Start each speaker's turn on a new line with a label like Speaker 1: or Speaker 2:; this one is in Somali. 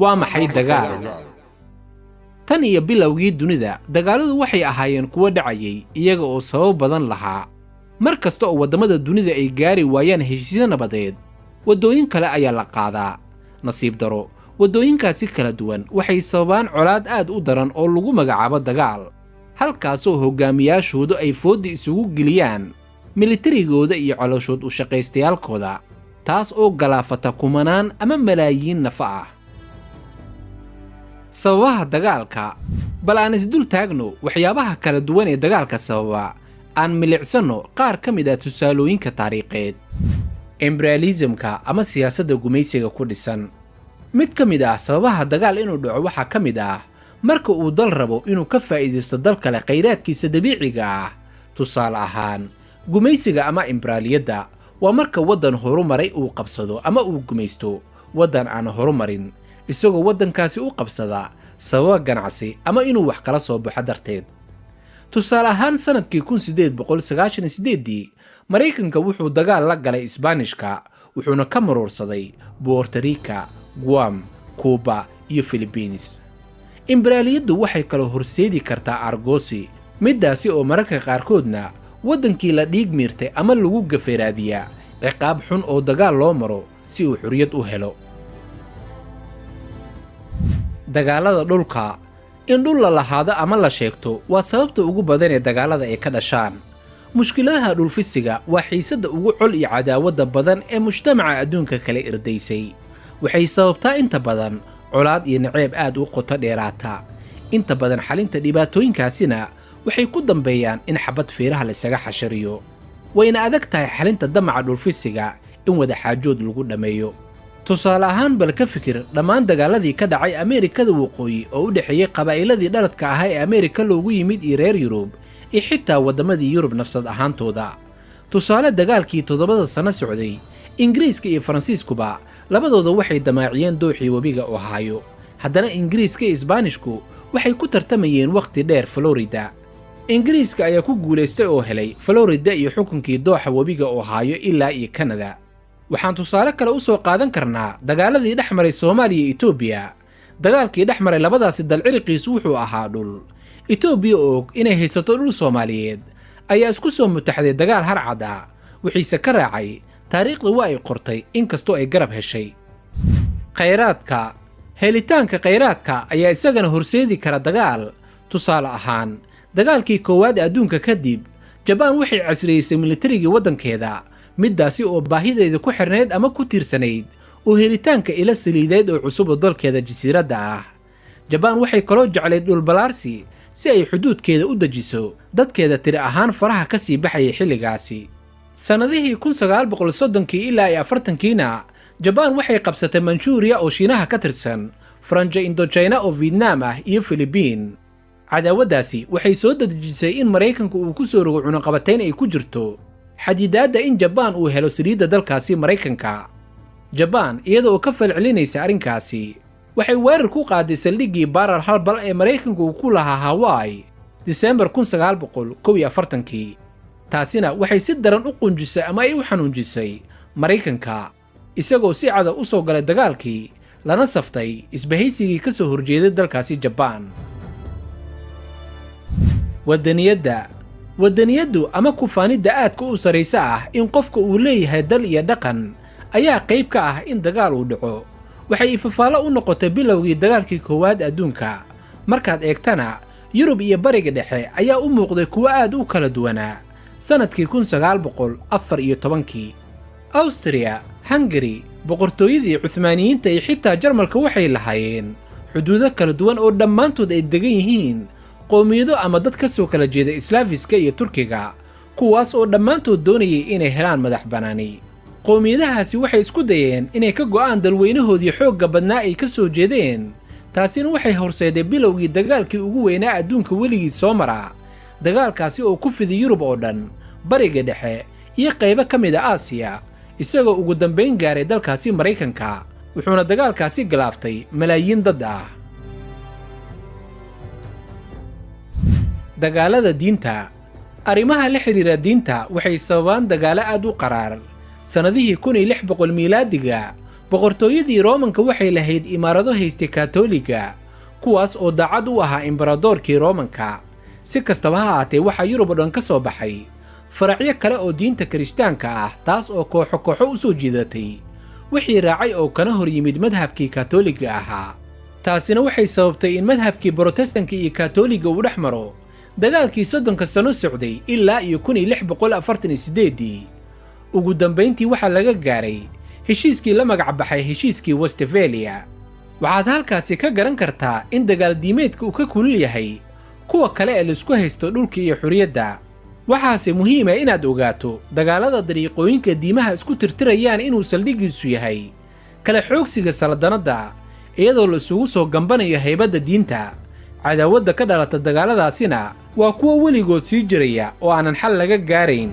Speaker 1: Waa maxay dagaal? Tan iyo bilowgii dunida, dagaalladu waxay ahaayeen kuwo dhacayay iyaga oo sabab badan lahaa. Mar kasta oo waddamada dunida ay gaari waayaan heshiisyo nabadeed, waddooyin kale ayaa la qaadaa. Nasiib daro, waddooyinkaasi kala duwan waxay sababaan colaad aad u daran oo lagu magacaabo dagaal, halkaasoo hoggaamiyaashoodu ay foodda isugu geliyaan militarigooda iyo calooshood u shaqaystayaalkooda, taas oo galaafata kumanaan ama malaayiin nafa ah. Sababaha dagaalka. Bal aan isdul taagno waxyaabaha kala duwan ee dagaalka sababa. Aan milicsanno qaar ka mid ah tusaalooyinka taariikheed. Imperialismka ama siyaasadda gumaysiga ku dhisan. Mid ka mid ah sababaha dagaal inuu dhaco waxaa ka mid ah marka uu dal rabo inuu ka faa'iidaysto dal kale khayraadkiisa dabiiciga ah. Tusaale ahaan, gumaysiga ama imberaaliyadda waa marka waddan horumaray uu qabsado ama uu gumaysto waddan aan horumarin, isagoo waddankaasi u qabsada sababa ganacsi ama inuu wax kala soo baxo darteed. Tusaale ahaan, sanadkii 1898-dii, Maraykanka wuxuu dagaal la galay Isbaanishka, wuxuuna ka maroorsaday Puerto Rico, Guam, Kuuba iyo Philippines. Imberaaliyaddu waxay kaloo horseedi kartaa aargoosi, middaasi oo mararka qaarkoodna waddankii la dhiig miirtay ama lagu gaferaadiyaa ciqaab xun oo dagaal loo maro si uu xorriyad u helo. Dagaalada dhulka. In dhul la lahaado ama la sheegto waa sababta ugu badan ee dagaalada ay ka dhashaan. Mushkiladaha dhulfisiga waa xiisadda ugu col iyo cadaawadda badan ee mujtamaca adduunka kala irdaysay. Waxay sababtaa inta badan colaad iyo naceeb aad u qoto dheeraata. Inta badan xalinta dhibaatooyinkaasina waxay ku dambeeyaan in xabad feeraha laysaga xashariyo. Wayna adag tahay xalinta damaca dhulfisiga in wadaxaajood lagu dhammeeyo. Tusaale ahaan, bal ka fikir dhammaan dagaaladii ka dhacay Ameerikada Waqooyi oo u dhexeeyey qaba'iladii dhaladka ahaa ee Ameerika loogu yimid iyo reer Yurub iyo xitaa waddamadii Yurub nafsad ahaantooda. Tusaale, dagaalkii 7da sano socday, Ingiriiska iyo Faransiiskuba labadooda waxay damaaciyeen dooxii webiga Ohio. Haddana Ingiriiska iyo Isbaanishku waxay ku tartamayeen wakhti dheer Florida. Ingiriiska ayaa ku guulaystay oo helay Florida iyo xukunkii dooxa webiga Ohio ilaa iyo Kanada. Waxaan tusaale kale u soo qaadan karnaa dagaaladii dhex maray Soomaaliya iyo Etoobiya. Dagaalkii dhex maray labadaasi dal ciriqiisu wuxuu ahaa dhul. Etoobiya oo og inay haysato dhul Soomaaliyeed ayaa isku soo mutaxday dagaal harcad ah. Wixiise ka raacay taariikhda waa ay qortay, inkastoo ay garab heshay. Khayraadka. Helitaanka khayraadka ayaa isagana horseedi kara dagaal. Tusaale ahaan, dagaalkii koowaad adduunka kadib, Jabaan waxay casriyeysay militarigii waddankeeda, middaasi oo baahideeda ku xirnayd ama ku tiirsanayd oo helitaanka ilo saliideed oo cusub oo dalkeeda jasiiradda ah. Jabaan waxay kaloo jeclayd dhulbalaarsi si ay xuduudkeeda u dejiso dadkeeda tiri ahaan faraha ka sii baxayay xilligaasi. Sannadihii 1930-kii ilaa iyo 40-kiina, Jabaan waxay qabsatay Manchuuriya oo Shiinaha ka tirsan, Faranjo Indochina oo Vietnam ah iyo Filibiin. Cadaawaddaasi waxay soo dedejisay in Maraykanku uu ku soo rogo cunaqabatayn ay ku jirto xadidaadda in Jabaan uu helo saliidda dalkaasi Maraykanka. Jabaan, iyada oo ka falcelinaysa arrinkaasi, waxay weerar ku qaaday saldhiggii Pearl Harbor ee Maraykanku uu ku lahaa Hawaii Disembar 1941-kii. Taasina waxay si daran u qunjisay ama ay u xanuunjisay Maraykanka, isagoo si cada u soo galay dagaalkii, lana saftay isbahaysigii ka soo horjeeday dalkaasi Jabaan. Wadaniyadda. Wadaniyaddu ama kufaanidda aadka u sarraysa ah in qofka uu leeyahay dal iyo dhaqan ayaa qayb ka ah in dagaal uu dhaco. Waxay ifafaalo u noqotay bilowgii dagaalkii koowaad adduunka. Markaad eegtana, Yurub iyo Bariga Dhexe ayaa u muuqday kuwo aad u kala duwanaa sannadkii 1914-kii. Awstriya Hungari, Boqortooyadii Cuhmaaniyiinta iyo xitaa Jarmalka waxay lahaayeen xuduudo kala duwan oo dhammaantood ay degan yihiin qowmiyado ama dad ka soo kala jeeda Islaafiska iyo Turkiga, kuwaas oo dhammaantood doonayay inay helaan madax bannaani. Qowmiyadahaasi waxay isku dayeen inay ka go'aan dalweynahoodii xoogga badnaa ay ka soo jeedeen. Taasina waxay horseeday bilowgii dagaalkii ugu weynaa adduunka weligii soo mara, dagaalkaasi oo ku fiday Yurub oo dhan, Bariga Dhexe iyo qaybo ka mid a Aasiya, isagoo ugu dambayn gaaray dalkaasi Maraykanka, wuxuuna dagaalkaasi galaaftay malaayiin dad ah. Dagaalada diinta. Arrimaha la xidhiira diinta waxay sababaan dagaalo aad u qaraar. Sannadihii 1600 miilaadiga, Boqortooyadii Roomanka waxay lahayd imaarado haystay Katoliga, kuwaas oo daacad u ahaa imbaradoorkii Roomanka. Si kastaba ha ahaatee, waxaa Yurub oo dhan ka soo baxay faracyo kale oo diinta Kirishtaanka ah, taas oo kooxo kooxo u soo jiidatay wixii raacay oo kana hor yimid madhabkii Katoliga ahaa. Taasina waxay sababtay in madhabkii Brotestanka iyo Katoliga uu dhex maro dagaalkii 30-ka sano socday ilaa iyo 1648-dii. Ugu dambayntii waxaa laga gaaray heshiiskii la magac baxay Heshiiskii Westphalia. Waxaad halkaasi ka garan kartaa in dagaal diimeedka uu ka kulul yahay kuwa kale ee laisku haysto dhulka iyo xorriyadda. Waxaase muhiima inaad ogaato dagaalada dariiqooyinka diimaha isku tirtirayaan inuu saldhiggiisu yahay kala xoogsiga saldanadda, iyadoo la isugu soo gambanayo haybadda diinta. Cadaawadda ka dhalata dagaaladaasina waa kuwo weligood sii jiraya oo aanan xal laga gaarayn.